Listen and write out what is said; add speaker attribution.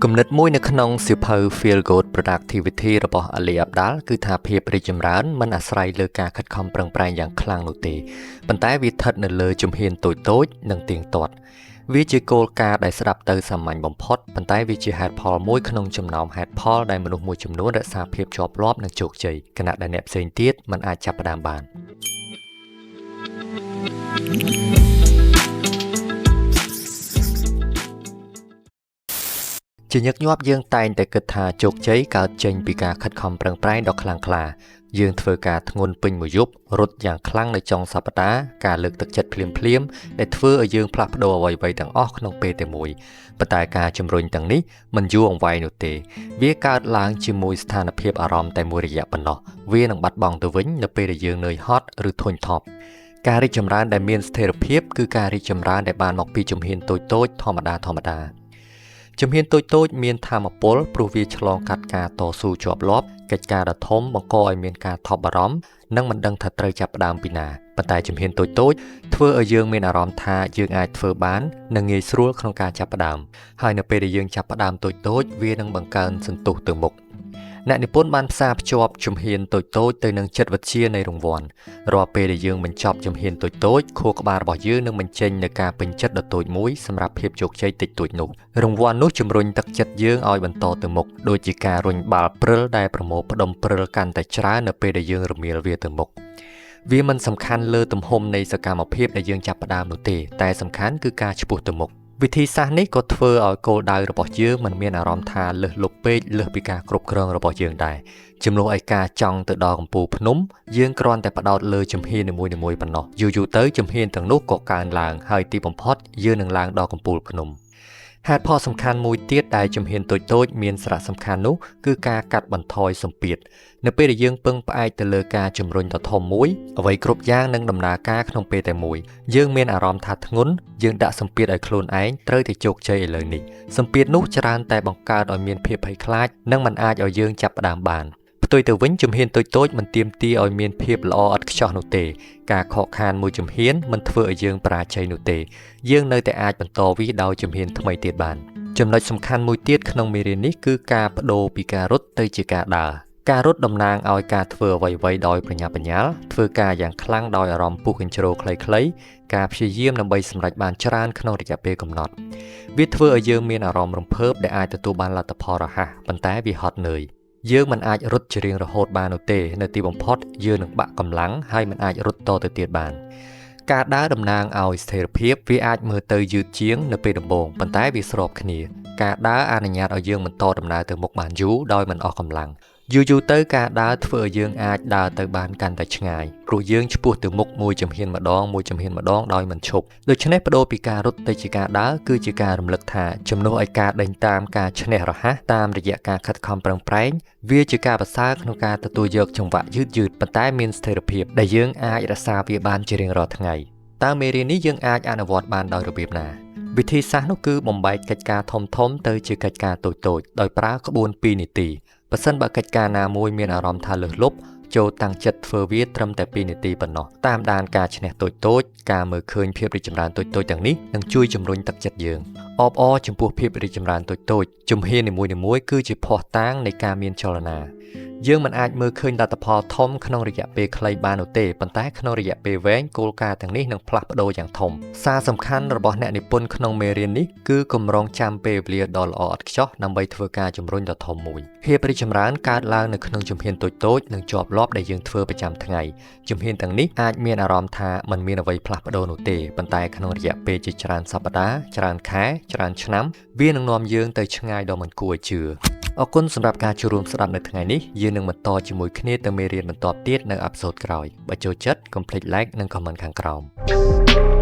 Speaker 1: គំនិតមួយនៅក្នុងសៀវភៅ Feel Good Productivity របស់ Ali Abdaal គឺថាភាពរីកចម្រើនមិនអាស្រ័យលើការខិតខំប្រឹងប្រែងយ៉ាងខ្លាំងនោះទេប៉ុន្តែវាស្ថិតនៅលើជំហានតូចៗនិងទៀងទាត់វាជាគោលការណ៍ដែលស្ដាប់ទៅសាមញ្ញបំផុតប៉ុន្តែវាជាហេតុផលមួយក្នុងចំណោមហេតុផលដែលមនុស្សមួយចំនួនរក្សាភាពជាប់លាប់និងជោគជ័យខណៈដែលអ្នកផ្សេងទៀតមិនអាចចាប់ផ្ដើមបាន ជាញឹកញាប់យើងតែងតែគិតថាជោគជ័យកើតចេញពីការខិតខំប្រឹងប្រែងដ៏ខ្លាំងក្លាយើងធ្វើការធ្ងន់ពេញមួយយប់រត់យ៉ាងខ្លាំងនៅចុងសប្តាហ៍ការលើកទឹកចិត្តភ្លាមៗដែលធ្វើឲ្យយើងផ្លាស់ប្ដូរអ្វីៗទាំងអស់ក្នុងពេលតែមួយប៉ុន្តែការជំរុញទាំងនេះមិនយូរអង្វែងនោះទេវាកើតឡើងជាមួយស្ថានភាពអារម្មណ៍តែមួយរយៈប៉ុណ្ណោះវានឹងបាត់បង់ទៅវិញនៅពេលដែលយើងនឿយហត់ឬធុញថប់ការរីកចម្រើនដែលមានស្ថិរភាពគឺការរីកចម្រើនដែលបានមកពីជំហានតូចៗធម្មតាៗជំហានតូចៗមានថាមពលព្រោះវាឆ្លងកាត់ការតស៊ូជាប់លាប់កិច្ចការដ៏ធំបង្កឲ្យមានការថប់បារម្ភនិងមិនដឹងថាត្រូវចាប់ផ្ដើមពីណាប៉ុន្តែជំហានតូចៗធ្វើឲ្យយើងមានអារម្មណ៍ថាយើងអាចធ្វើបាននិងងាយស្រួលក្នុងការចាប់ផ្ដើមហើយនៅពេលដែលយើងចាប់ផ្ដើមតូចៗវានឹងបង្កើនសន្ទុះទៅមុខអ្នកនិពន្ធបានផ្សារភ្ជាប់ជំហានតូចៗទៅនឹងចិត្តវិទ្យានៃរង្វាន់រាល់ពេលដែលយើងបញ្ចប់ជំហានតូចៗខួរក្បាលរបស់យើងនឹងបញ្ចេញនូវការពេញចិត្តដ៏តូចមួយសម្រាប់ភាពជោគជ័យតិចតួចនោះរង្វាន់នោះជំរុញទឹកចិត្តយើងឲ្យបន្តទៅមុខដូចជាការរុញបាល់ព្រិលដែលប្រមូលផ្ដុំព្រិលកាន់តែច្រើននៅពេលដែលយើងរមៀលវាទៅមុខវាមិនសំខាន់លើទំហំនៃសកម្មភាពដែលយើងចាប់ផ្ដើមនោះទេតែសំខាន់គឺការឆ្ពោះទៅមុខវិធីសាស្ត្រនេះក៏ធ្វើឲ្យគោលដៅរបស់យើងមិនមានអារម្មណ៍ថាលើសលប់ពេកលើសពីការគ្រប់គ្រងរបស់យើងដែរជំនួសឲ្យការចង់ទៅដល់កំពូលភ្នំយើងគ្រាន់តែផ្ដោតលើជំហាននីមួយៗប៉ុណ្ណោះយូរៗទៅជំហានទាំងនោះក៏កើនឡើងហើយទីបំផុតយើងនឹងឡើងដល់កំពូលភ្នំហេតុផលសំខាន់មួយទៀតដែលជំហានតូចៗមានសារៈសំខាន់នោះគឺការកាត់បន្ថយសម្ពាធនៅពេលដែលយើងពឹងផ្អែកទៅលើការជំរុញដ៏ធំមួយអ្វីគ្រប់យ៉ាងនឹងដំណើរការក្នុងពេលតែមួយយើងមានអារម្មណ៍ថាធ្ងន់យើងដាក់សម្ពាធឲ្យខ្លួនឯងត្រូវតែជោគជ័យឥឡូវនេះសម្ពាធនោះច្រើនតែបង្កើតឲ្យមានភាពភ័យខ្លាចនិងមិនអាចឲ្យយើងចាប់ផ្ដើមបានផ្ទុយទៅវិញជំហានតូចៗមិនទាមទារឲ្យមានភាពល្អឥតខ្ចោះនោះទេការខកខានមួយជំហានមិនធ្វើឲ្យយើងបរាជ័យនោះទេយើងនៅតែអាចបន្តវាដោយជំហានថ្មីទៀតបានចំណុចសំខាន់មួយទៀតក្នុងមេរៀននេះគឺការបដូរពីការរត់ទៅជាការដើរការរត់តំណាងឲ្យការធ្វើអ្វីៗដោយប្រញាប់ប្រញាល់ធ្វើការយ៉ាងខ្លាំងដោយអារម្មណ៍ពុះកញ្ជ្រោលខ្លីៗការព្យាយាមដើម្បីសម្រេចបានច្រើនក្នុងរយៈពេលកំណត់វាធ្វើឲ្យយើងមានអារម្មណ៍រំភើបដែលអាចទទួលបានលទ្ធផលរហ័សប៉ុន្តែវាហត់នឿយយើងមិនអាចរត់ជារៀងរហូតបាននោះទេនៅទីបំផុតយើងនឹងបាក់កម្លាំងហើយមិនអាចរត់តទៅទៀតបានការដើរតំណាងឲ្យស្ថិរភាពវាអាចមើលទៅយឺតជាងនៅពេលដំបូងប៉ុន្តែវាស្របគ្នាការដើរអនុញ្ញាតឲ្យយើងបន្តដំណើរទៅមុខបានយូរដោយមិនអស់កម្លាំងយូរៗទៅការដើរធ្វើឲ្យយើងអាចដើរទៅបានកាន់តែឆ្ងាយព្រោះយើងឆ្ពោះទៅមុខមួយជំហានម្ដងមួយជំហានម្ដងដោយមិនឈប់ដូច្នេះបដូរពីការរត់ទៅជាការដើរគឺជាការរំលឹកថាជំនួសឲ្យការដេញតាមការឈ្នះរហ័សតាមរយៈការខិតខំប្រឹងប្រែងវាជាការប្រសើរក្នុងការទទួលយកចង្វាក់យឺតៗប៉ុន្តែមានស្ថិរភាពដែលយើងអាចរក្សាវាបានជារៀងរាល់ថ្ងៃតើមេរៀននេះយើងអាចអនុវត្តបានដោយរបៀបណាវិធីសាស្ត្រនោះគឺបំបែកកិច្ចការធំៗទៅជាកិច្ចការតូចៗដោយប្រើក្បួន2នាទីប្រសិនបើកិច្ចការណាមួយមានអារម្មណ៍ថាលើសលប់ចូលតាំងចិត្តធ្វើវាត្រឹមតែ2នាទីប៉ុណ្ណោះតាមដានការឈ្នះតូចៗការមើលឃើញភាពរីកចម្រើនតូចៗទាំងនេះនឹងជួយជំរុញទឹកចិត្តយើងអបអរចំពោះភាពរីកចម្រើនតូចៗជំហាននីមួយៗគឺជាភស្តុតាងនៃការមានចលនាយើងមិនអាចមើលឃើញលទ្ធផលធំក្នុងរយៈពេលខ្លីបាននោះទេប៉ុន្តែក្នុងរយៈពេលវែងគោលការណ៍ទាំងនេះនឹងផ្លាស់ប្ដូរយ៉ាងធំសារសំខាន់របស់អ្នកនិពន្ធក្នុងមេរៀននេះគឺកម្រងចាំពេលវេលាដ៏ល្អឥតខ្ចោះដើម្បីធ្វើការជំរុញដ៏ធំមួយភាពរីកចម្រើនកើតឡើងនៅក្នុងជំហានតូចៗនិងជាប់លាប់ដែលយើងធ្វើប្រចាំថ្ងៃជំហានទាំងនេះអាចមានអារម្មណ៍ថាមិនមានអ្វីផ្លាស់ប្ដូរនោះទេប៉ុន្តែក្នុងរយៈពេលជាច្រើនសប្តាហ៍ច្រើនខែច្រើនឆ្នាំវានឹងនាំយើងទៅឆ្ងាយដ៏មិនគួរឲ្យជឿអរគុណសម្រាប់ការចូលរួមស្ដាប់នៅថ្ងៃនេះយើងនឹងបន្តជាមួយគ្នាទៅមេរៀនបន្តទៀតនៅអេពីសូតក្រោយបើចូលចិត្តកុំភ្លេច like និង comment ខាងក្រោម។